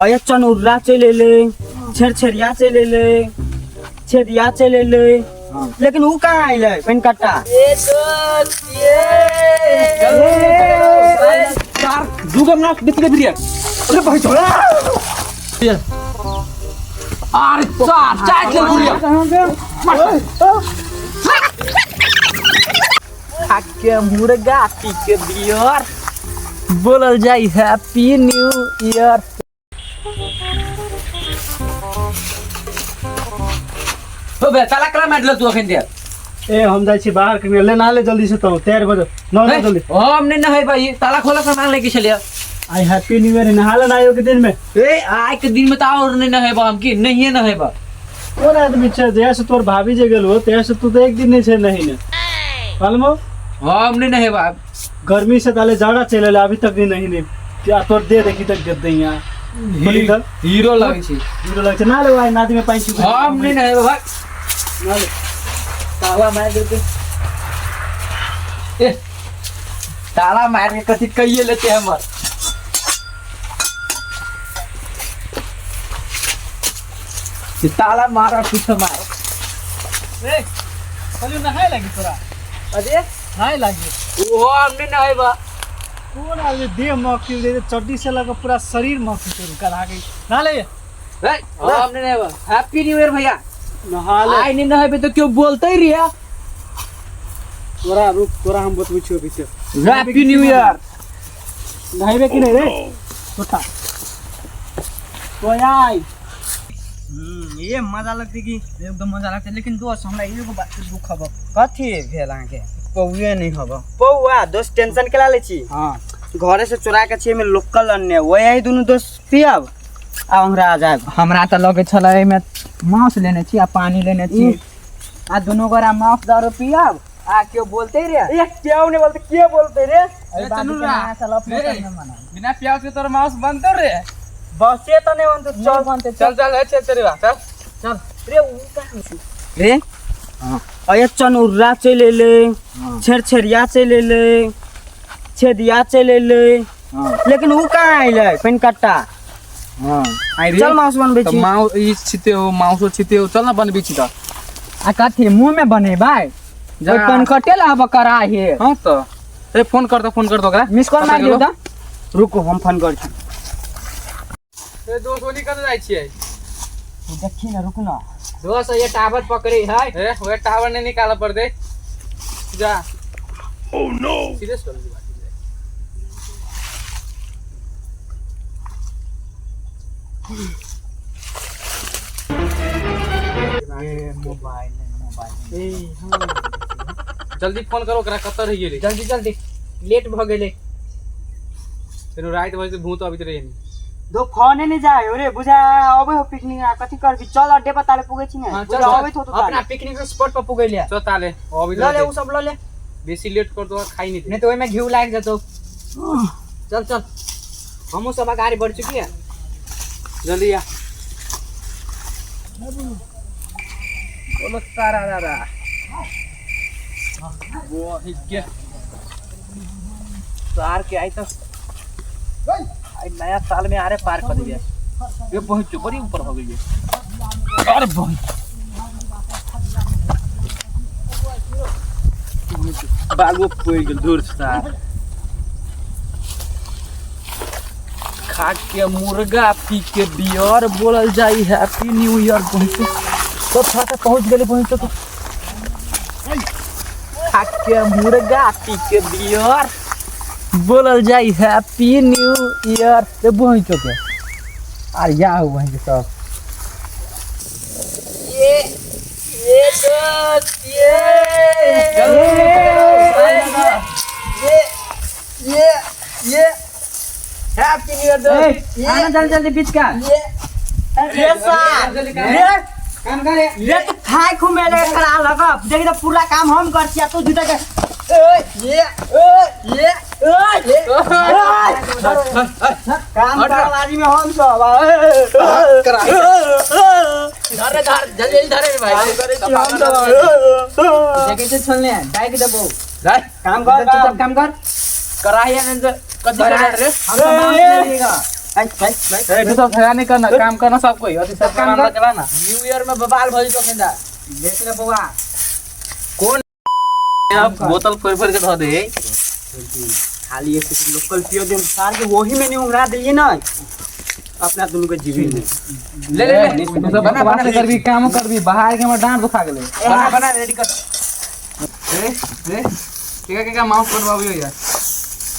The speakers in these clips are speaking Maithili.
अये चनुर्रा चलि एलै, छेरछेरिया चलि एलै, छेदिया चलि एलै, लेकिन ऊ कहाँ अयलै पनिकट्टा? चार दूगो नाक बिच के बिरिया। अरे भाई छोड़ा। अरे चार चार ले बुढ़िया। खाके मुर्गा पी के बियर बोलल जाई हैप्पी न्यू ईयर। हो बे ताला कला मारल तू अखन दे। ए हम जाइ छी बाहर कनि ले नहा ले जल्दी से तो तैयार भऽ जाओ नहा ले जल्दी। हम नहीं नहाई भाई, ताला खोला सामान लेके चलिया। आई हैप्पी न्यू ईयर नहा ले ना आयो के दिन में। ए आइ के दिन में तो और नहीं नहेबा हम की नहीं नहेबा। कोन आदमी छै जहिया से तोर भाभी जे गेल हो तहिया से तू तो एक दिन नहीं छै नहीं ने मालूम हो? हम नहीं नहेबा। गर्मी से ताले जाड़ा चले ले अभी तक भी नहीं ने क्या तोर दे देखी तक गद्दे यहाँ खोली तऽ हीरो लगै छै। हीरो लगै छै ना ले भाई नदी में पानी छू हम नहीं नहेबा भाई। ना ले। ताला मार देते। ए ताला मार के कथी कहिए लेते हमर। ये ताला मार और पीछे मार। ए कहलियो नहाय लागी तोरा। अरे नहाय लागी। ओहो हम नहीं नहेबा। कोन आदमी देह महकी दे चड्डी से लगा पूरा शरीर महकी तोर करा के ना ले। ए हम नहीं नहेबा। हैप्पी न्यू ईयर भैया। नहा ले। आइ नहीं नहेबे तो क्यों बोलते ही रिया। तोरा रुक तोरा हम बतबै छियो अभी से। Happy new year. नहेबे कि नहीं रे तोता तो आई। ये मजा लगते कि एकदम मजा लगते, लेकिन दोस्त हमरा एगो बात के दुख हब। कथी भेल अहाँके? पौए नहीं हब। पौआ दोस्त टेंशन केला लै छी? हाँ। घरे से चोरा के छी, एमे लोकल अन्ने वही दुनू दोस्त पियब आ हमरा आ जायब। हमरा तऽ लगै छलै एहिमे मांस लेने छी आ पानी लेने छी आ दुनू गोरा मांस दारू पियब आ केओ बोलते रे। ए क्यों नहीं बोलते, के बोलते रे? एहि बात के नया साल अपने सब ने मनाई। बिना प्याज के तोर मांस बनतो रे। बसे त नहीं बनतो। नहीं चल बनते, चल चल ए, चल चल चल चल रे उ कहाँ रे? अये चनुर्रा चलि एलै, छेरछेरिया चलि एलै, छेदिया चलि एलै, लेकिन ऊ कहाँ अयलै पनिकट्टा? हां आई रे। चल मांस बनबै त छी। माउ ई छिते हो माउसो छिते हो, चल ना बनबै छी त। आ कथी मुँह में बनेबै? जा। ओहि पनकटे लाबऽ कराहे। हां त ए फोन कर दो, फोन कर दो ओकरा। मिस कॉल मार दियौ त। रुकू हम फोन करै छी। ए दोस्त ओनी कतऽ जाइ छियै? देखी ना रुकू ना। दोस्त ये टावर पकड़े है। ए ओए टावर नहीं निकालऽ पड़तै, जा। ओह नो सीरियस कर बात। मोबाइल मोबाइल जल्दी फोन करो ओकरा, कतऽ रहि गेलै? जल्दी जल्दी लेट भऽ गेलै। फेर राति भरि से भूत अबैत रहै। दो फोने नहीं जाय रे बुझा अबै हो पिकनिक आ कथी करबी? चल अड्डे पर ताले पुगै छी ने। हाँ, बुझा चल, चल। अबैत हो तो ताले। अपना पिकनिक स्पॉट पर पुगैलिया। चल ताले अबैत लऽ ले रहतै। उ सब लऽ ले। बेसी लेट कर दो खाइ नहीं नहीं तो ओहिमे घिउ लागि जेतौ। चल चल हमहूँ सब अगाडि बढ़ चुकी है। जल्दी आ। बोलो तारा रारा वो ही के सार के आई तो आई नया साल में आ रहे पार कर दिया। ये बहुत बड़ी ऊपर हो गई है। अरे बहुत बाल वो पड़ गेल दूर से। खा के मुर्गा पी के बियर बोलल जाई हैप्पी न्यू ईयर। पहुँचो सब थोड़ा सा पहुँच गेले पहुँचो तो खा के मुर्गा पी के बियर बोलल जाई हैप्पी न्यू ईयर। ते पहुँचो के आर या हो वहीं के सब। ये दोस्त ये ये ये हैप्पी न्यू ईयर दोस्त। आना जल्दी जल्दी बीच का रे सार रे काम करे रे तू खाय खूब मेले करा लगा देखी त पूरा काम हम कर छिया तू जुटा के ओए ये ओए ये ओए ये काम करवाली में हम सब धरे धर जल्दी धरे रे भाई। काम करे छी हम सब। देखे छै छोलने डाइक देबो। काम कर चुपचाप काम कर। कराही कथी करा करा रे? हम तो मांस ले लेगा। आई आई आई ए, तू सब झगड़ा नहीं करना, काम करना सब कोई, अथी सब काम काम कर। चला ना। न्यू ईयर में बवाल भइल तो केंदा देख ले बउआ। कौन अब बोतल फोड़ फोड़ के धो दे। खाली एक लोकल पियो दे सार के वही में नहीं उंगरा दिलिए ना अपना दोनों के जीवी में। ले ले ले, तू सब बना, बकवास बना, करबी, काम करबी, बाहर के हमर डांट दुखा गेलै। बना बना रेडी कर। रे रे, केका केका माउस बनवाबी हो यार।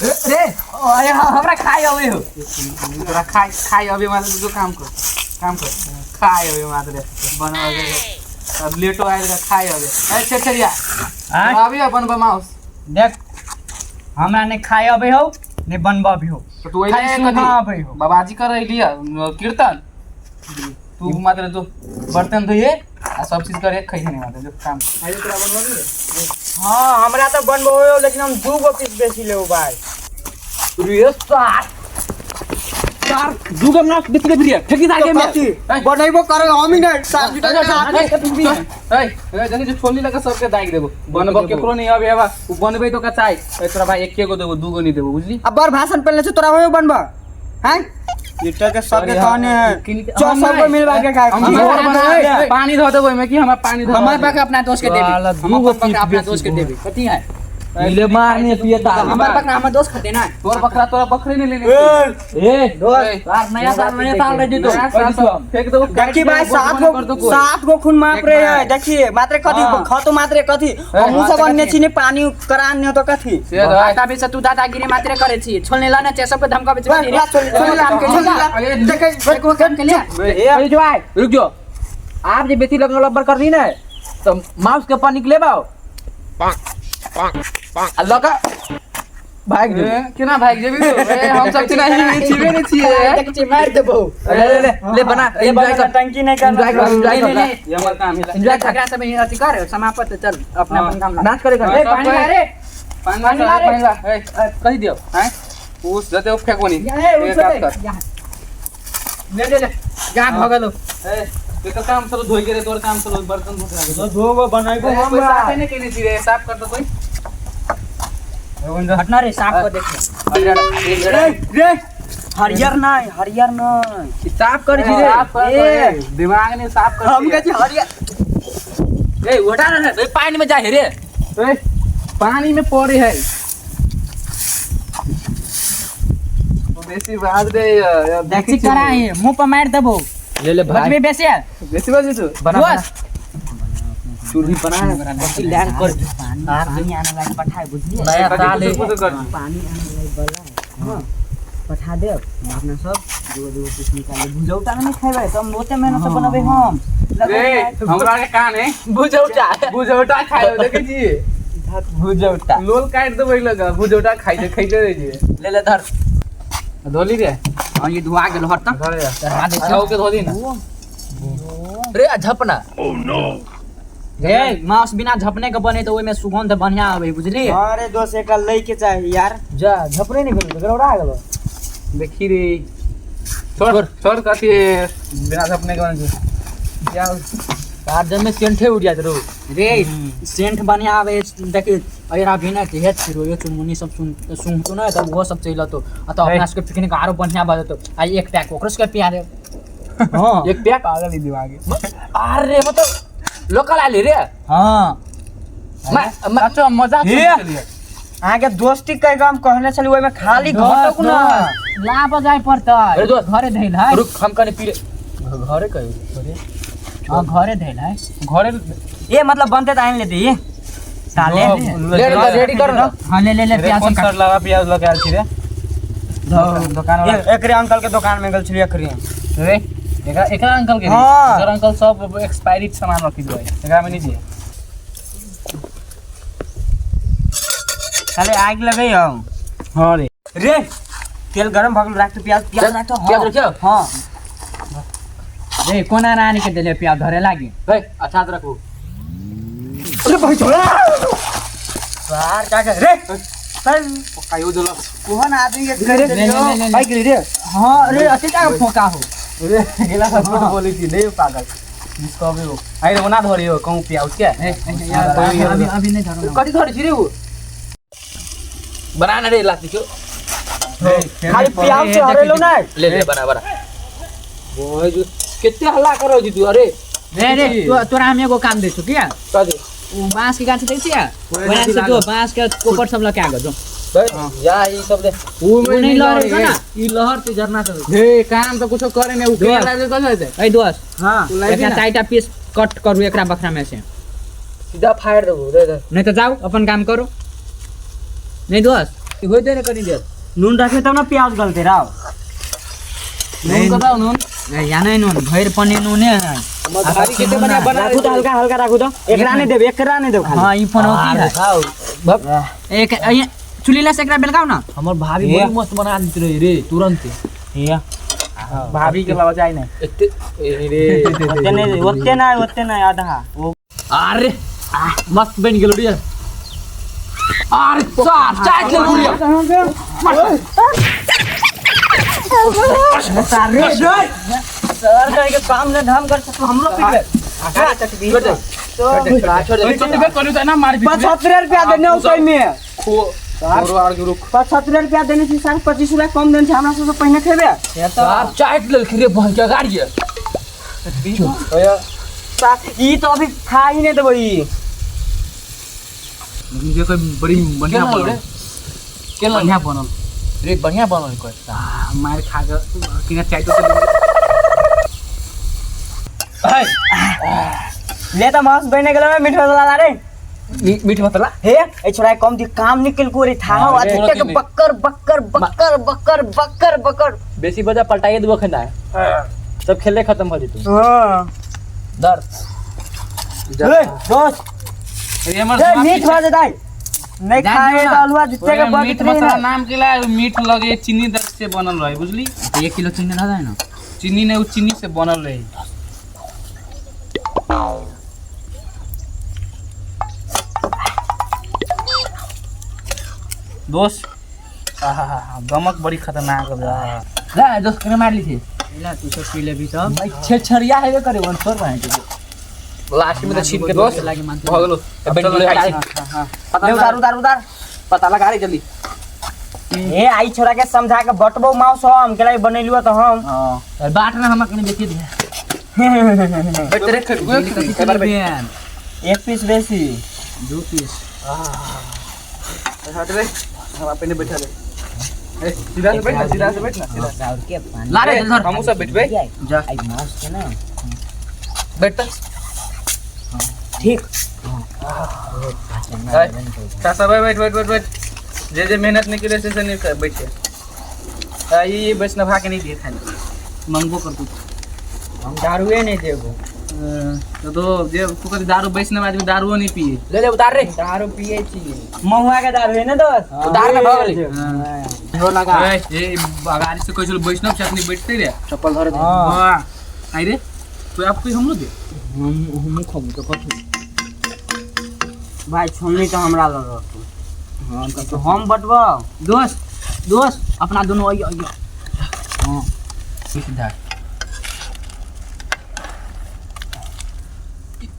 रे अरे हमरा खाइ अबै हो। तोरा खाइ खाइ अबे मात्र तू काम कर, काम कर, खाइ अबे मात्र बनवा दे। अब लेटो आयल का खाइ अबे। ए छेछरिया आय। अभी बनबा माउस। देख हमरा ने खाए अबे हो ने बनबा भी हो। तो तू अइले खाली कथी? सुना अबै हो। बाबाजी कर अइली कीर्तन। तू मात्र जो बर्तन धोइए आ सब चीज करे खइहे नहीं मात्र जो काम। आइए तोरा बनबा दे। हां हमरा तो बनबो हो लेकिन हम दू गो पीस बेसी लेबो भाई। रे सार सार दू गो माउस बेच ले प्रिय ठेकी दार के में बनैबो करे हम ही नहीं सार ए ए जने जो छोली लगा सबके दाग देबो। बनबो केकरो नहीं अबे आबा उ बनबे तो का चाय। ए तोरा भाई एके गो देबो, दू गो नहीं देबो, बुझली? अब बर भाषण पहले से तोरा होयो बनबा हैं इटा के सबके कहने है चौ सबको मिलवा के खाए। हम घर बनाए पानी धो देबो एमे की हमरा पानी धो। हमर बकरा अपना दोस्त के देबी, हम अपन बकरा अपना दोस्त के देबी। कथी है ले मारने पिए ता हमर बकरा हमर दोस्त खते ना। तोर बकरा तोरा बकरे नहीं लेने। ए दोस्त यार नया साल नया साल रे जीतो फेंक दो। देखी भाई सात गो खून माप रहे हैं। देखिए मात्र कथी खतो मात्र कथी हमहु सब अन्य छी ने पानी करान तो कथी आता भी से तू दादागिरी मात्र करे छी छोलने ला ना चे सबके धमकाबे छी। देखे देखो काम के लिए ए जो भाई रुक जो आप जे बेसी लगन लब्बर कर दी ना तो माउस के पानी निकले बाओ आ लगा भाग जो केना भाग जेबी तू? ए हम सब चिना ही छिबे नहीं छिए। देख छी मार देबो। ले ले ले बना एंजॉय कर टंकी नहीं करना। एंजॉय कर एंजॉय कर ये हमर काम है। एंजॉय झगड़ा सब अथी कर समाप्त चल अपना अपन काम नाच करे कर। ए पानी ला रे पानी ला पानी ला। ए कहि दियो हैं उस जते ओ फेंकबो नहीं। ए उठ ले ले ले जा भगलो। ए एकर काम चलो धोइ के रे तोर काम चलो बर्तन धो के दो गो बनाइबो हम हम साफे नहीं केने छी रे साफ कर दो कोई हटना रे साफ कर देख रे रे हरियर नहीं हरियर नहीं साफ कर छी रे साफ कर दिमाग ने साफ कर हम कहै छी हरियर। ए उठा ना रे पानी में जा हे रे। ए पानी में पड़े है तो बेसी बात रे देखी कराई मुंह पर मार देबो। ले ले भाई बेसी बेसी बात तू बना चूल्ही बना कथी लैंड कर पानी आने लायक पठाए बुझलिए नया साल है पानी आने लायक बला हां पठा देब अपना सब दू दू पीस निकाल भुजौटा नहीं खेबै त हम ओते मेहनत से बनबै हम। रे हमरा के कान है भुजौटा भुजौटा खाय देखै छी भुजौटा लोल काट देबै लगा भुजौटा खाइ छै खाइते रहै छी। ले ले धर धोली रे। हां ये धुआ गेल हट त धरे चढ़ा दे अच्छा ओके धो दी ना रे झपना। ओह नो रे मांस बिना झपने के बने तो ओइ में सुगंध बढ़िया आवे बुझली। अरे दोस्त एकरा लै के चाही यार जा झपने नहीं गेल गड़बड़ा गेल। देखी रे छोड़ छोड़ कथी बिना झपने के बने छै जा तार जन में सेंठे उड़ जात रो रे सेंठ बढ़िया आवे देखी अरे बिना के हेत रो यो चुनमुनी सब सुन सुनतो ना तब वो सब चलतो आ तो अपना सबके पिकनिक आरो बढ़िया बजतो आ एक पैक ओकरो सबके पिया दे। हां एक पैक पागल ही दिमाग अरे मतलब लोकल आले रे। हां मैं अच्छा मजाक चलिए अहाँ के दोस्ती कह के हम कहने छली ओइ में खाली घटक ना ला बजाय पड़तै। अरे दोस्त घरे धइल है रुक हम कने पी घरे कहि घरे हां घरे धइल है घरे ए मतलब बनते त आइन लेते ये साले ले ले रेडी कर ना। हां ले ले ले प्याज कौन सर लगा प्याज लगा आयल छी रे दुकान वाला एकरे अंकल के दुकान में गेल छली एकरे रे एकरा एकरा अंकल के हाँ। एकर अंकल सब एक्सपायरी सामान रखी दो एकरा में नहीं दिए साले आग लगै हौ। हां रे रे तेल गरम भगल राख तो प्याज प्याज राख तो। प्याज रखियो। हां रे कोना रानी के देले प्याज धरे लागी रे अच्छा से रखू। अरे भाई छोड़ा यार का कर रे चल पकायो देलक कोहन आदमी के घर ले ले ले भाई गिरी रे। हां रे अति का फोका हो रे गेला सब बोली थी ले पागल जिसको अभी वो अरे ओना धरियो कहूं प्याज के अभी अभी नहीं धरो कथि धरि छी रे उ बना ना रे लाती क्यों खाली प्याज से हरेलो ना। ले ले बना बना। बोय जो कितने हल्ला करो जी तू। अरे रे रे तोरा हम एगो काम दै छु किया का दे? उ बांस के गाछ दै छिया, ओकरा से जो बांस के कोपर सब लके आगो जो या ई सब दे। उ नहीं लहर छ ना, ई लहर से झरना से हे काम तो कुछो करे ने उ के लागे कल जाय। ए दोस्त हां एकरा चारिटा पीस कट करू एकरा बखरा में से सीधा फाड़ देबो दे दे। नहीं तो जाओ अपन काम करो। नहीं दोस्त होय दे ने कनी देर नून रखे तब ना प्याज गलते राव। नून कदाओ नून या नहीं नून भरि पनी नूने है। भारी केते बढ़िया बना राखू तो हल्का हल्का राखू तो एकरा नहीं देब, एकरा नहीं देब खाली। हां ई पनौती है खाओ एक चुलीला से एकरा बेलगाओ ना। हमर भाभी बड़ी मस्त बना देत रहे रे तुरंत। हे भाभी के बाबा जाय ना एते रे ओते नहीं, ओते नहीं, ओते नहीं आधा। अरे मस्त बन गेलो रे। अरे चार चाट ले बुढ़िया। सारे सर कहे के काम ने धाम कर सकते हम लोग पीट 75 रुपया देने उस में 75 रुपया देने छी सर, 25 रुपया कम देने छी हमरा सबसे पहिने खेबे। साहब चाट लेल रे बहन के गाड़ी है। ई तो अभी खा ही नहीं देबो ई। लेकिन जे कोई बड़ी बढ़िया बनल के बढ़िया बनल रे, बढ़िया बनल कोई मार खा के किना चाय तो ले त मांस बने गेल मीट मसाला रे। मीट मसाला हे ए छोरा कम दी काम निकल को रे था हो आ के बक्कर बक्कर बक्कर बक्कर बक्कर बक्कर बेसी बजा पलटाइए देबो खना सब खेले खत्म हो जेतौ। हां दर ए दोस्त रे हमर मीट भा जेतै नहीं खाए त अलुआ जिते के बग मीट मसाला नाम के ला मीट लगे चीनी दर से बनल रहे बुझली। 1 किलो चीनी ना जाए ना, चीनी नहीं उ चीनी से बनल रहे। दोस्त आहा गमक बड़ी खतरनाक है। ला दोस्त केना मार ली थी ला तू सब पी लेबी तब भाई छेछरिया हेबे करे वन छोड़ भाई के लास्ट में तो छीन के दोस्त भ गेलो। हां ले उतार उतार उतार पता लगा रे जल्दी। ए आई छोरा के समझा के बटबो माउस हम केला बनेलु त हम। हां बाट ना हम कने बेची दे बैठ रे एक पीस बेसी 2 पीस। हट रे हम अपने बैठा ले। ए सीधा से बैठ ना, सीधा से बैठ ना, सीधा और के पानी ला रे धर हम सब बैठबे जा। आई माउस के ना बैठ त ठीक। हां सब बैठ बैठ बैठ बैठ जे जे मेहनत नहीं करे से नहीं कर बैठे। ये बस ना भाके नहीं दिए खाली मंगबो कर तू हम दारूए नहीं देबो। तो जे तू कभी दारू वैष्णव आदमी दारूओ नहीं पिए। ले ले उतार रे दारू पिए छी महुआ के दारू है ना दोस्त उतार ना भगल हो लगा ए अगाड़ी से कोई वैष्णव से अपनी बैठते रे चप्पल धरे दे। हां आई रे तो आप कोई हमरो दे हम खबू तो कथु भाई छोड़नी तो हमरा लग रहतो। हां तो हम बटबो दोस्त दोस्त अपना दोनों आइयो आइयो। हां सीधा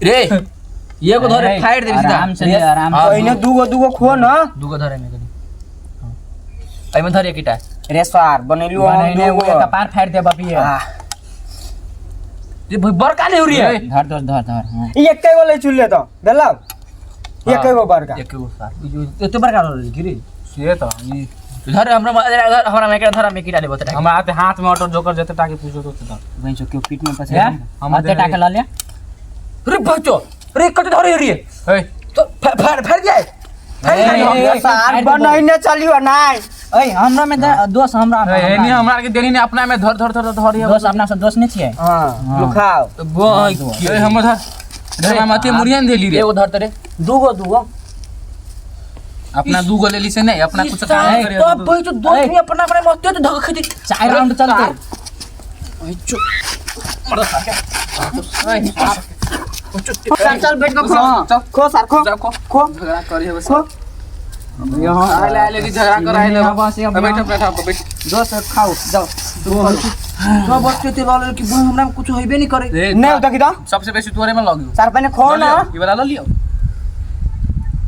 रे ये को धरे फाड़ दे सीधा आराम से आराम से पहिने दूगो दूगो खो ना दूगो धरे में कनी एमे धरे एकटा रे सार बनेलु हम दूगो एक पार फाड़ दे बापी रे भाई बड़का ले रे धर धर धर धर। हां ई एके गो ले चुले तो देला एके गो बड़का एके गो सार एते बड़का रहल गिरी से तो ई धर हमरा हमरा में धर में कीड़ा ले बता हमरा हाथ हाथ में ऑटो जोकर जते टाके पूछो तो तो वही जो क्यों पीठ में पसे हम हम टाके ल ले रे बच्चो रे कट धरे रे ए तो फाड़ फाड़ जाए सार बनैने चलियो नाय ओए हमरा में दोस्त हमरा ए नहीं हमरा के देनी ने अपना में धर धर धर धर दोस्त अपना सब दोस्त नहीं छिए। हां लुखाओ वो ए हम धर धर माथे मुरियन देली रे एगो धर तरे दूगो दूगो अपना दूगो लेली से नहीं अपना कुछ काम करे तो भाई तो दोस्त में अपना अपने मस्ती तो धक्का खींच 4 राउंड चलते। ओए चुप मर चल चल बैठ के खो खो सर खो खो झगड़ा करी है बस खो यहां आले आले की झगड़ा कर आले बस बैठ बैठ बैठ दोस्त खाओ जाओ तो बस के ते लाल कि हमरा कुछ होइबे नहीं करे नहीं देखी तो सबसे बेसी तोरे में लगियो सर पहले खो ना ई वाला ल लियो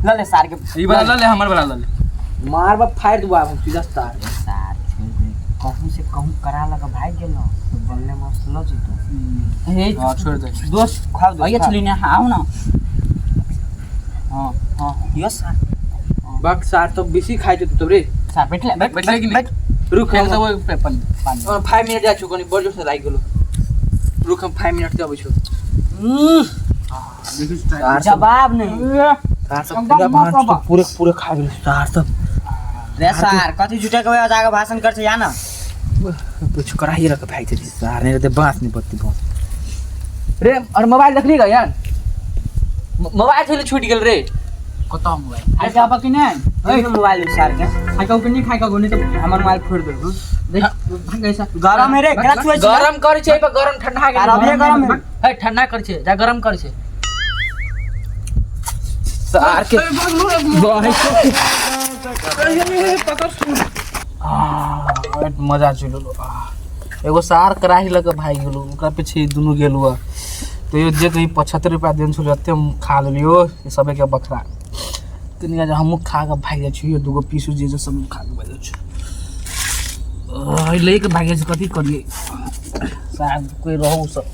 ल ले सार के ई वाला ल ले हमर वाला ल ले मार बा फाड़ दुआ हम सीधा सार सार कहूँ करा लगा भाग गेलो तो बनले मस्त ल जेतो। हे। हां, छोड़ दे। दोस्त, खाओ दोस्त, अये खाओ। छली ने, आऊ ना। हां हां। यो सार। बक सार तो बेसी खाइ छै तू रे। सार बैठले, बैठ। बैठले कि नहीं? रुक, हम सब ओहि पानी पानी। 5 मिनट जा छु, कनी बड़ जोर से लागि गेलो। रुक, हम 5 मिनट के अबै छु। जवाब नहीं। सार सब पूरा भान पूरे पूरे खा गेलो सार सब। रे सार, कथी झूठे के वजह जाके भाषण कर छै या ना? कुछ कराही रख भाई तेरी सार नहीं रहते बांस नहीं पत्ती बांस रे। और मोबाइल देखली गा यार? मोबाइल छले छूट गेल रे। कत मोबाइल खाइ के आबा कि नै? ओइ मोबाइल सार के। खाइ के कि नहीं खाइ के? नहीं तो हमर मोबाइल फोड़ देबो। देख, भाग ऐसा। गरम है रे, केना छुए छै? गरम करे छै पर गरम ठंडा गेल। आर अभिये गरम है। है, ठंडा करे छै जा, गरम करे छै सार के। मजा चलि एगो सार कराही लऽ कऽ भागि गेलू, ओकरा पीछे दुनू गेलू। तो यो जे कहीं 75 रुपया देने छलू, एते हम खा लेलियो सबके बखरा। कनि जे हमहूँ खा कऽ भागि जाइ छी। दूगो पीसू जे जे सब खा कऽ भागि जाइ छी, लऽ कऽ भागि जाइ छी। कथी करियै सार, कोइ रहू सब।